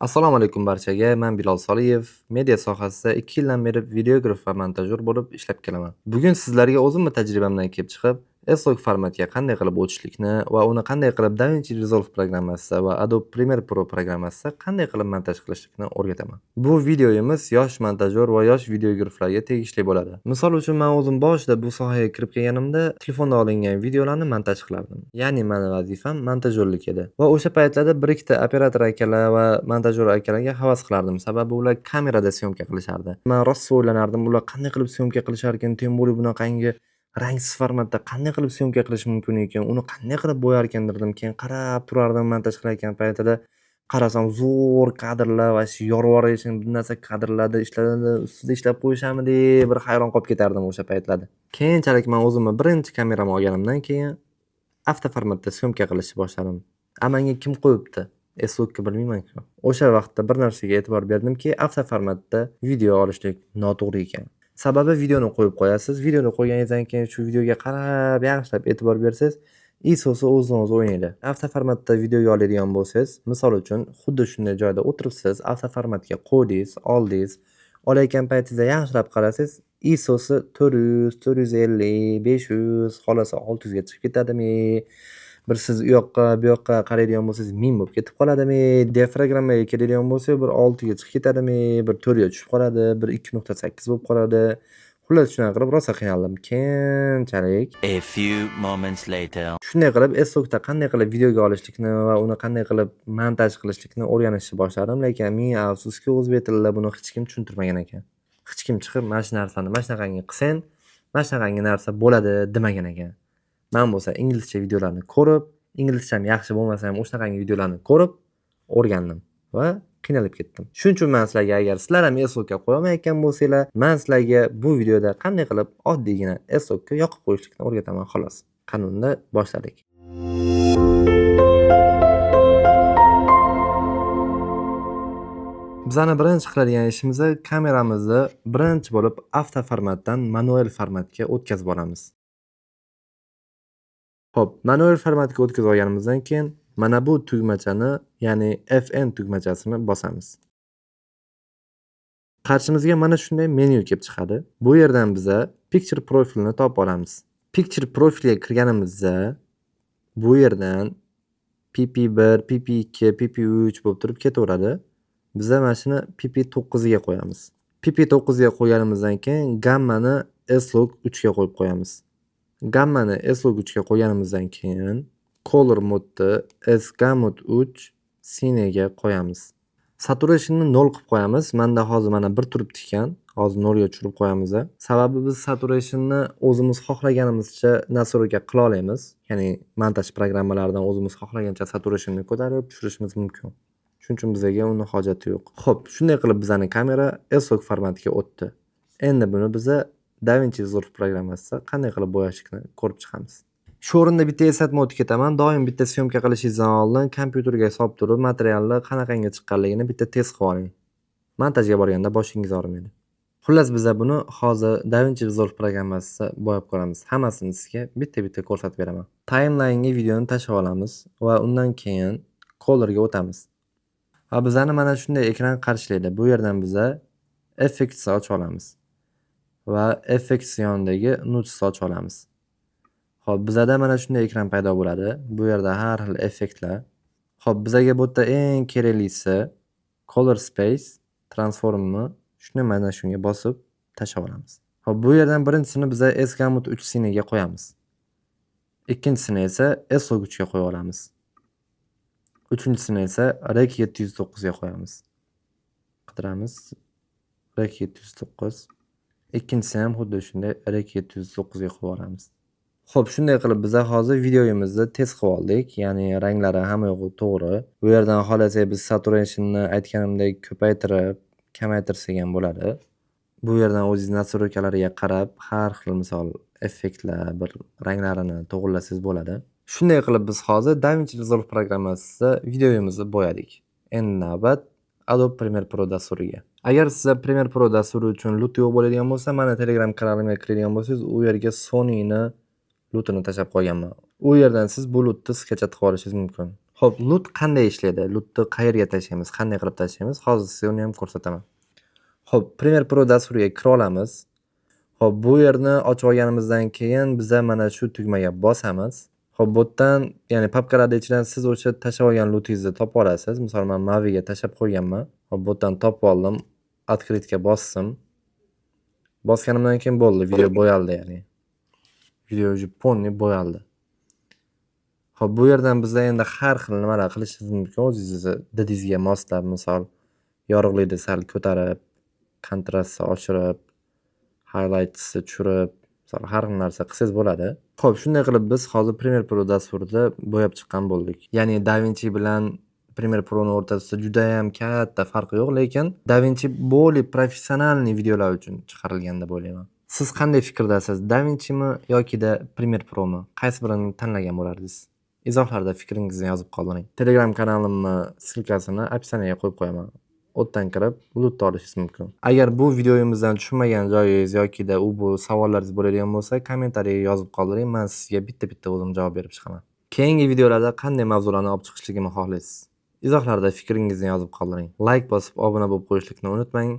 Assalomu alaykum barchaga. Men Bilol Soliyev. Media sohasida 2 yildan beri videograf va montajyor bo'lib ishlab kelaman. Bugun sizlarga o'zimni tajribamdan kelib chiqib, S-Log formatga qanday qilib o'tishlikni va uni qanday qilib DaVinci Resolve programmasida va Adobe Premiere Pro programmasida qanday qilib montaj qilishlikni o'rgataman. Bu videoyimiz yosh montajyor va yosh videograflarga tegishli bo'ladi. Misol uchun, men o'zim boshida bu sohaga kirib kelganimda telefonda olingan videolarni montaj qilardim. Ya'ni meni vazifam montajyorlik edi. Va o'sha paytlarda bir ikkita operator akalar va montajyor akalarga havas qilardim. Sababi ular kamerada syomka qilishardi. Men rosa o'ylanardim, ular qanday qilib syomka qilisharkan, тем более bunaqangi rangsiz formatda qanday qilib syomka qilish mumkin ekan, uni qanday qilib bo'yarkan derdim. Keyin qarab turardim montaj qilayotgan paytida. Qarasam zo'r kadrlar, вообще yorib bir narsa kadrlarda ishlanadi, ustida ishlab qo'yishamidi deb bir hayron qolib ketardim o'sha paytlarda. Keyinchalik men o'zimni birinchi kameramni olganimdan keyin avto formatda syomka qilishni boshladim. A menga kim qo'yibdi? S-Logni bilmayman-ku. O'sha vaqtda bir narsaga e'tibor berdimki, avto formatda video olishlik noto'g'ri ekan. Sababi videoni qo'yib qo'yasiz. Videoni qo'yganingizdan keyin shu videoga qarab yaxshilab e'tibor bersangiz, ISOsi o'zidan o'zi o'ynaydi. Avto formatda videoga oladigan bo'lsangiz, misol uchun, xuddi shunday joyda o'tiribsiz, avto formatga qo'ydingiz, oldingiz. Olayotgan paytingizda yaxshilab qarasangiz, ISOsi 400, 450, 500, xohlasa 600 ga chiqib ketadimi? Bir siz u yoqqa, bu yoqqa qaraydigan bo'lsangiz, 1000 bo'lib ketib qoladimi? Diafragmaga keladigan bo'lsak, bir 6 ga chiqib ketadimi? Bir 4 ga tushib qoladi, bir 2.8 bo'lib qoladi. Xullas, shunaqa qilib rosa qiynaldim. Keyinchalik A few moments later. shunday qilib S-Logda qanday qilib videoga olishlikni va uni qanday qilib montaj qilishlikni o'rganishni boshladim. Lekin ming afsuski, o'zbek tilida buni hech kim tushuntirmagan ekan. Hech kim chiqib mana shu narsani mana shunaqangi qilsang, mana shunaqangi narsa bo'ladi demagan ekan. Men bo'lsa inglizcha videolarni ko'rib, inglizcham yaxshi bo'lmasa ham o'shanaqangi videolarni ko'rib o'rgandim va qiynalib ketdim. Shuning uchun men sizlarga, agar sizlar ham S-Logga qo'ya olmayotgan bo'lsanglar, men sizlarga bu videoda qanday qilib oddiygina S-Logga yoqib qo'yishlikni o'rgataman xolos. Qani unda boshladik. Bizani birinchi qiladigan ishimiz kameramizni birinchi bo'lib avto formatdan manual formatga o'tkazib olamiz. Xo'p, manual formatga o'tkazib olganimizdan keyin mana bu tugmachani, ya'ni FN tugmachasini bosamiz. Qarshimizga mana shunday menyu kelib chiqadi. Bu yerdan biza Picture profilini topib olamiz. Picture profilga kirganimizda bu yerdan PP1, PP2, PP3 bo'lib turib ketaveradi. Biza mana shuni PP9 ga qo'yamiz. PP9 ga qo'yganimizdan keyin gammani S-Log 3 ga qo'yib qo'yamiz. Gammani S-Log 3 ga qo'yganimizdan keyin Color modni S-Gamut 3 Cine ga qo'yamiz. Saturationni 0 qilib qo'yamiz. Menda hozir mana 1 turibdi ekan. Hozir 0 ga tushirib qo'yamiz. Sababi biz saturationni o'zimiz xohlaganimizcha настройка qila olamiz. Ya'ni montaj programmalaridan o'zimiz xohlagancha saturationni ko'tarib tushirishimiz mumkin. Shuning uchun bizga uni hojati yo'q. Xo'p, shunday qilib bizani kamera S-Log formatiga o'tdi. Endi buni biza DaVinci Resolve programmasida qanday qilib bo'yashlikni ko'rib chiqamiz. Shu o'rinda bitta eslatma o'tib ketaman. Doim bitta syomka qilishingizdan oldin kompyuterga solib turib materialni qanaqangi chiqqanligini bitta test qilib oling. Montajga borganda boshingiz og'rimaydi. Xullas, biza buni hozir DaVinci Resolve programmasida bo'yab ko'ramiz. Hammasini sizga bitta-bitta ko'rsatib beraman. Timeline'ga videoni tashlab olamiz va undan keyin Colorga o'tamiz. Va bizani mana shunday ekran qarshilaydi. Bu yerdan biza Effectsni ochib olamiz va Effects yonidagi Notes ochib olamiz. Xo'p, bizada mana shunday ekran paydo bo'ladi. Bu yerda har xil effektlar. Xo'p, bizaga bu yerda eng keraklisi Color Space Transformni shuni mana shunga bosib tashlab olamiz. Xo'p, bu yerdan birinchisini biza S-Gamut 3 Cine ga qo'yamiz. Ikkinchisini esa S-Log 3 ga qo'yib olamiz. Uchinchisini esa Rec 709 ga qo'yamiz. Qidiramiz. Rec 709. Ikkinchisini ham xuddi shunday Rec 709 ga qo'yib olamiz. Xo'p, shunday qilib biza hozir videomizni test qilib oldik. Ya'ni ranglari hamma yo'g'i to'g'ri. Bu yerdan xohlasak biz saturationni aytganimdek ko'paytirib, kamaytirsak ham bo'ladi. Bu yerdan o'zingiz настройкалariga qarab har xil misol effektlar, bir ranglarini to'g'rilasangiz bo'ladi. Shunday qilib biz hozir DaVinci Resolve programmasida videomizni bo'yadik. Endi navbat Adobe Premiere Pro dasturiga. Agar sizda Premiere Pro dasturi uchun LUT yo'q bo'ladigan bo'lsa, mana Telegram kanalimga kiradigan bo'lsangiz, u yerga Sony'ni LUTini tashlab qo'yganman. U yerdan siz bu LUTni скачать qilib olishingiz mumkin. Xo'p, LUT qanday ishlaydi? LUTni qayerga tashlaymiz? Qanday qilib tashlaymiz? Hozir sizga uni ham ko'rsataman. Xo'p, Premiere Pro dasturiga kira olamiz. Xo'p, bu yerni ochib olganimizdan keyin biza mana shu tugmaga bosamiz. Xo'p, bu yerdan, ya'ni papkalarni ichidan siz o'sha tashlab olgan LUTingizni topib olasiz. Misol, man Maviga tashlab qo'yganman. Xo'p, bu yerdan topib oldim. Открыть ga bosdim. Bosganimdan keyin bo'ldi, video bo'yaldi ya'ni. Video уже полный bo'yaldi. Xo'p, bu yerdan biza endi har xil nimalar qilishingiz mumkin o'zingizni didingizga moslab, misol, yorug'likni sal ko'tarib, kontrastni oshirib, highlightsni tushirib, misol, har xil narsa qilsangiz bo'ladi. Xo'p, shunday qilib biz hozir Premiere Pro dasturida bo'yab chiqqan bo'ldik. Ya'ni DaVinci bilan Premiere Pro'ni o'rtasida judayam katta farq yo'q, lekin DaVinci более профессиональный videolar uchun chiqarilgan deb o'ylayman. Siz qanday fikrdasiz? DaVinchimi yokida Premiere Pro'mi? Qaysi birini tanlagan bo'lardingiz? Izohlarda fikringizni yozib qoldiring. Telegram kanalimni ссылка sini описание ga qo'yib qo'yaman. U yerdan kirib LUTni olishingiz mumkin. Agar bu videoyimizdan tushunmagan joyingiz yokida u bu savollaringiz bo'ladigan bo'lsa, kommentariyaga yozib qoldiring. Man sizga bitta-bitta o'zim javob berib chiqaman. Keyingi videolarda qanday mavzularni olib chiqishligimni xohlaysiz? Izohlarda fikringizni yozib qoldiring. Layk bosib, obuna bo'lib qo'yishlikni unutmang.